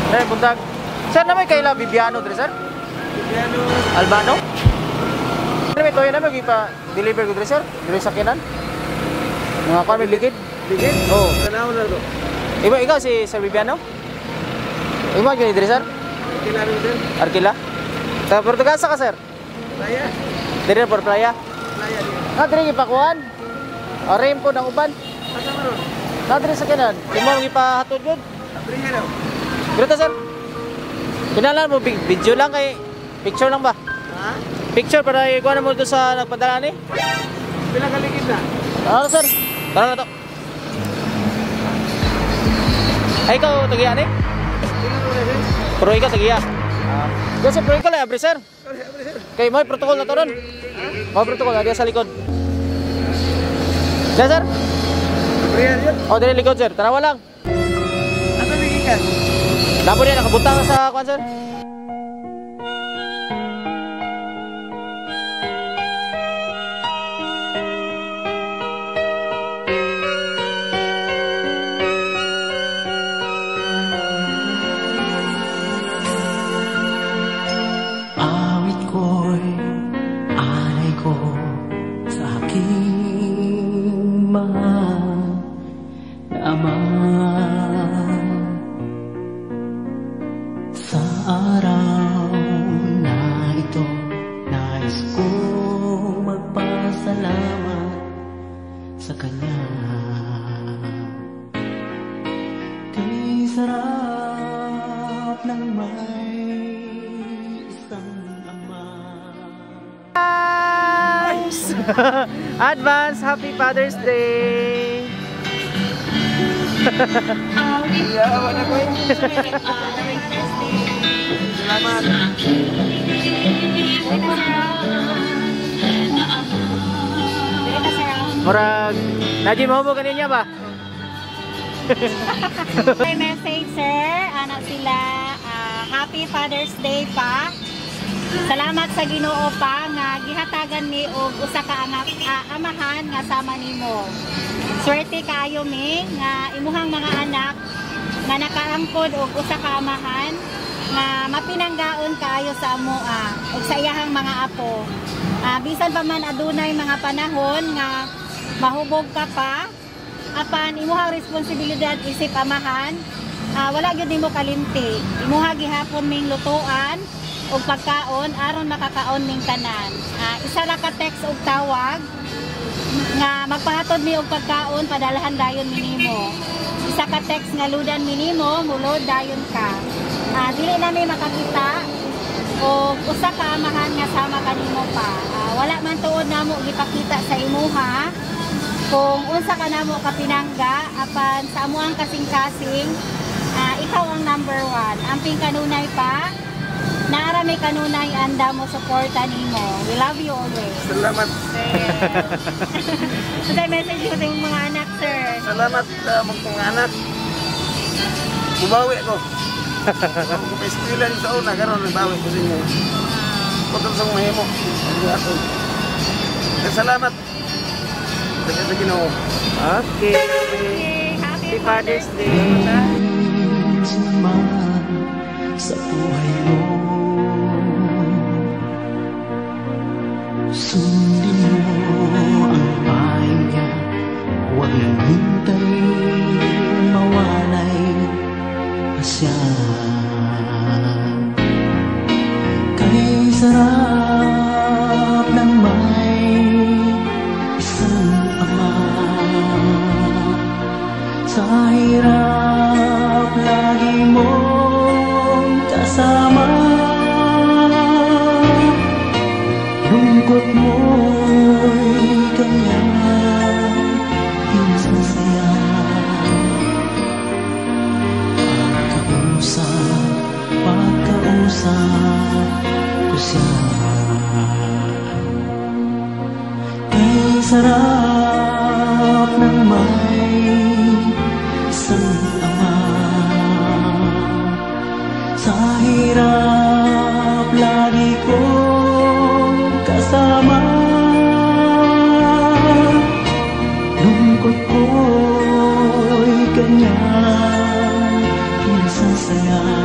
Sir, buntag. Sir, na may kaila Bibiano dre, sir? Bibiano. Albano? Sir, may toyo na may ipa-deliver ko dre, sir? Dre sa kinan? Mga kwan, may likid? Ligid? Oo. Tanaw na to. Iba, ikaw si Sir Bibiano? Iba, gani dre, sir? Kila rin, sir. Arkila? Sa Portugasa ka, sir? Playa. Dire por playa? Playa din. Na, dire gipakuan. O, rim po ng uban. Asa man ron? Na, dire sa kinan. Imo ang ipahatod yun. Abrihan daw. Dito, sir. Kinala mo, video lang kay... Picture lang ba? Ha? Picture para ikuha na mo doon sa nagpadala ni. Pila ka ligid na? Tara na, sir. Tara na to. Ay, ikaw, tagiya ni? Pila ko na, sir? Pero ikaw, tagiya. Yes, sir, pero ikaw lang, abre, sir. Abre, abre, sir. Kay may protocol na to ron. May protocol, adiya sa likod. Sir, sir. Abrihan yun. O, dili likod, sir. Tanawa lang. Asa ligid ka? Damo niya, nakabutang sa kwan, sir. Awit ko'y alay ko sa aking mahal na ama. Sa araw na ito, nais kong magpasalamat sa kanya. Kay sarap ng may isang ama. Advance Happy Father's Day! Iyawa na ko eh. Salamat. Murag, Najim mo kanin niya ba? May message, sir. Anak sila, Happy Father's Day pa. Salamat sa Ginoo pa nga gihatagan mi og usa ka amahan nga sama nimo. Swerte kaayo mi nga imuhang mga anak nga nakaangkod og usa ka amahan nga mapinanggaon kaayo sa amoa ug sa iyahang mga apo. Bisan pa man adunay mga panahon nga mahubog ka pa, apan imuhang responsibilidad isip amahan, wala gyud nimo kalimti. Imuha gihapon ming lutuan og pagkaon aron makakaon ning tanan. Isa ra ka text og tawag nga magpahatod mi og pagkaon, padalahan dayon minimo. Isa ka text nga ludan minimo, mulod dayon ka. Dili na mi makakita og usa ka amahan nga sama kanimo pa. Wala man tuod namo gipakita sa imuha kung unsa ka namo kapinangga, apan sa amuang kasing-kasing, ikaw ang number 1. Amping kanunay pa, naara may kanunay anda mo suporta nimo. We love you always. Salamat. Sir. Sa message ko sa imong mga anak, sir. Salamat sa mga anak. Bubawi ako. Kung may eskwela niyo sa una, karon nagbawi ko sa inyo. Putol sa mga himo. Ako. Salamat. Sa Ginoo. Okay. Okay, Happy Happy Father's Day. Man sa buhay mo, sundin mo ang payo niya, huwag nang hintayin mawalay pa siya. Kay sarap ng may isang ama, sa hirap lagi mong kasama. Lungkot mo'y kanyang minsan saya. Pagkausap, pagkausap ko siya. Kay sarap ng may isang ama, sa hirap lagi kong kasama. Lungkot ko'y kanyang minsan saya.